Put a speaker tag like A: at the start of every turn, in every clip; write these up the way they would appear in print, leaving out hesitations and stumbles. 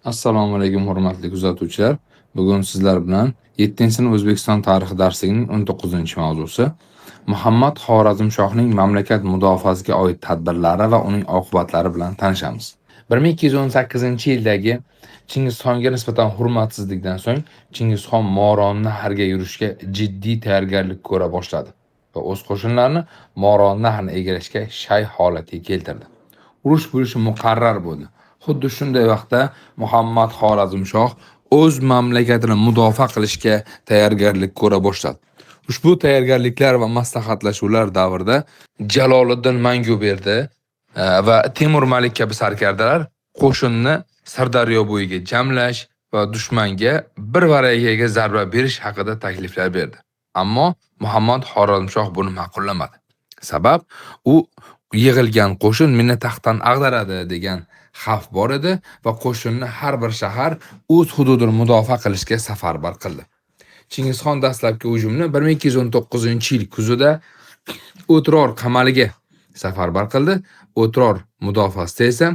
A: Assalomu alaykum, hurmatli kuzatuvchilar. Bugun sizlar bilan 7-sinf O'zbekiston tarixi darsligining 19-mavzusi Muhammad Xorazmshohning mamlakat mudofaasiga oid tadbirlari va uning oqibatlari bilan tanishamiz. 1218-yildagi Chingizxonga nisbatan hurmatsizlikdan so'ng Chingizxon Movarounnahrga yurishga jiddiy tayyorgarlik ko'ra boshladi va o'z qo'shinlarini Movarounnahrni egallashga shay holatga keltirdi. Urush bo'lishi muqarrar bo'ldi. Xuddi shunday vaqtda Muhammad Xorazmshoh o'z mamlakatini mudofaa qilishga tayyorgarlik ko'ra boshladi. Ushbu tayyorgarliklar va maslahatlashuvlar davrida Jaloliddin Manguberdi va Temur Malik kabi sarkardalar qo'shinni Sirdaryo bo'yiga jamlash va dushmanga bir varakaga zarba berish haqida takliflar berdi. Ammo Muhammad Xorazmshoh buni ma'qullamadi. Sabab, u yig'ilgan qo'shin meni taxtdan ag'daradi degan xavf bor edi va qo'shinni har bir shahar o'z hududini mudofaa qilishga safarbar qildi. Chingizxon dastlabki hujumni 1219-yil kuzida O'tror qamaliga safarbar qildi. O'tror mudofaasida esa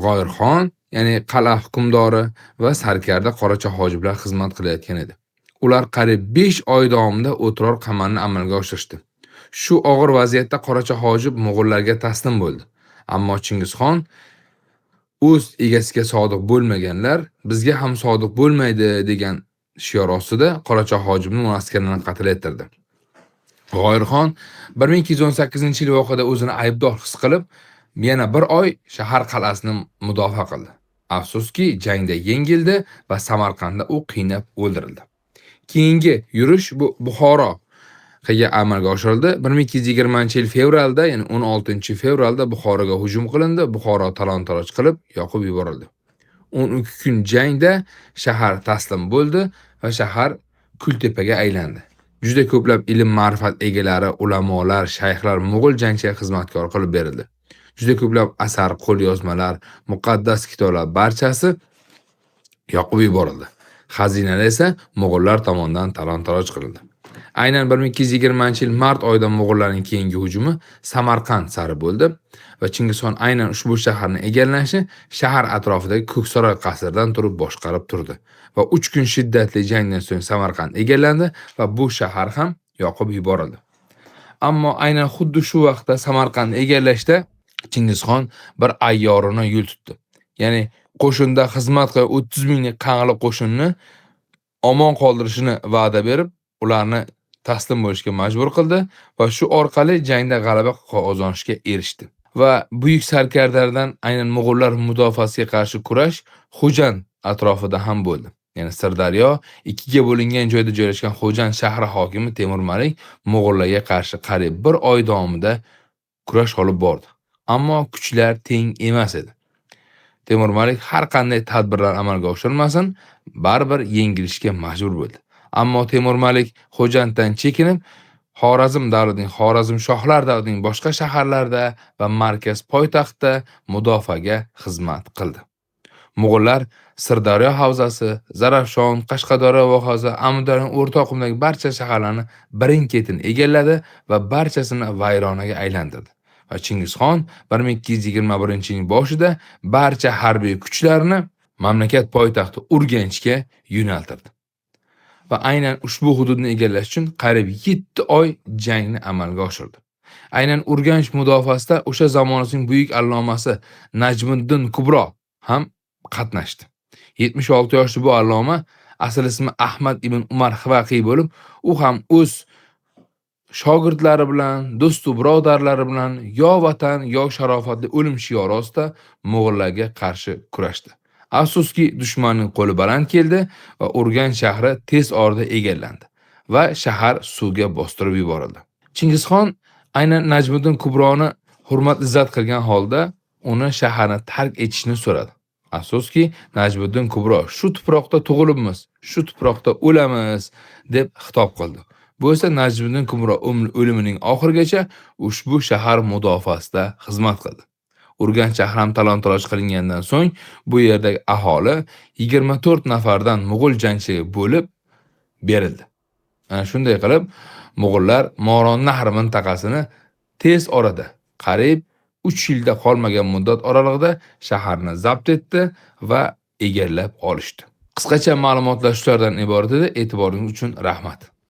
A: G'oyirxon, ya'ni qal'a hukmdori va sarkarda Qoracha hojiblar xizmat qilayotgan edi. Ular qariyb 5 oy davomida O'tror qamalini amalga oshirishdi. Shu og'ir vaziyatda Qoracha hojib mo'g'ullarga taslim bo'ldi. Ammo Chingizxon o'z egasiga sodiq bo'lmaganlar bizga ham sodiq bo'lmaydi degan shior ostida Qoracha hojibni va askarlarini qatl ettirdi. G'oyirxon 1218-yil voqeada o'zini aybdor his qilib, yana bir oy shahar qal'asini mudofaa qildi. Afsuski, jangda yengildi va Samarqandda u qiynab o'ldirildi. Keyingi yurish bu Buxoroga amalga oshirildi. 1220-yil fevralda, ya'ni 16-fevralda Buxoroga hujum qilindi. Buxoro talon-taroj qilib, yoqib yuborildi. 12 kun jangda shahar taslim bo'ldi va shahar Kultepaga aylandi. Juda ko'plab ilm-ma'rifat egalari, ulamolar, shayxlar mo'g'ul jangchiga xizmatkor qilib berildi. Juda ko'plab asar, qo'lyozmalar, muqaddas kitoblar barchasi yoqib yuborildi. Xazinalar esa mo'g'ullar tomonidan talon-taroj qilindi. Aynan 1220-yil mart oyida mo'g'ullarning keyingi hujumi Samarqand sari bo'ldi va Chingizxon aynan ushbu shaharni egallashi shahar atrofidagi Ko'ksaroy qasridan turib boshqarib turdi va 3 kun shiddatli jangdan so'ng Samarqand egallandi va bu shahar ham yoqib yuborildi. Ammo aynan xuddi shu vaqtda Samarqandni egallashda Chingizxon bir ayyorona yo'l tutdi. Ya'ni qo'shinda xizmat qilgan 30 minglik qangli qo'shinni omon qoldirishini va'da berib, ularni taslim bo'lishga majbur qildi va shu orqali jangda g'alaba qozonishga erishdi. Va buyuk sarkardalardan aynan mo'g'ullar mudofaasiga qarshi kurash Xo'jand atrofida ham bo'ldi. Ya'ni Sirdaryo ikkiga bo'lingan joyda joylashgan Xo'jand shahri hokimi Temur Malik mo'g'ullarga qarshi qariyb bir oy davomida kurash olib bordi. Ammo kuchlar teng emas edi. Temur Malik har qanday tadbirlar amalga oshirmasin, baribir yengilishga majbur bo'ldi. Ammo Temur Malik Xo'janddan chekinib, Xorazm davlatining, Xorazm shohlar davlatining boshqa shaharlarida va markaz poytaxtda mudofaaga xizmat qildi. Mo'g'ullar Sirdaryo havzasi, Zarafshon, Qashqadaryo vohasi, Amudaryoning o'rta oqimidagi barcha shaharlarni birin-ketin egalladi va barchasini vayronaga aylantirdi. Va Chingizxon 1221-yilning boshida barcha harbiy kuchlarini mamlakat poytaxti Urganchga yo'naltirdi. Va aynan ushbu hududni egallash uchun qariyb 7 oy jangni amalga oshirdi. Aynan Urganch mudofaasida o'sha zamonasining buyuk allomasi Najmiddin Kubro ham qatnashdi. 76 yoshli bu alloma asl ismi Ahmad ibn Umar Xivaqiy bo'lib, u ham o'z shogirdlari bilan, do'st va birodarlari bilan yo vatan, yo sharofatli o'lim shiori ostida mo'g'ullarga qarshi kurashdi. Afsuski, dushmanning qo'li baland keldi va Urganch shahri tez orada egallandi va shahar suvga bostirib yuborildi. Chingizxon aynan Najmiddin Kubroni hurmat izzat qilgan holda uni shaharni tark etishni so'radi. Afsuski, Najmiddin Kubro shu tuproqda tug'ilibmiz, shu tuproqda o'lamiz deb xitob qildi. Bu esa Najmiddin Kubro o'limining oxirigacha ushbu shahar mudofaasida xizmat qildi. Urganch shahri ham talon-taroj qilingandan so'ng bu yerdagi aholi 24 nafardan mo'g'ul jangchiga bo'lib berildi. Ana shunday qilib mo'g'ullar Movarounnahr mintaqasini tez orada, qariyb 3 yilda qolmagan muddat oralig'ida shaharni zabt etdi va egallab olishdi. Qisqacha ma'lumotlar shulardan iborat edi. E'tiboringiz uchun rahmat.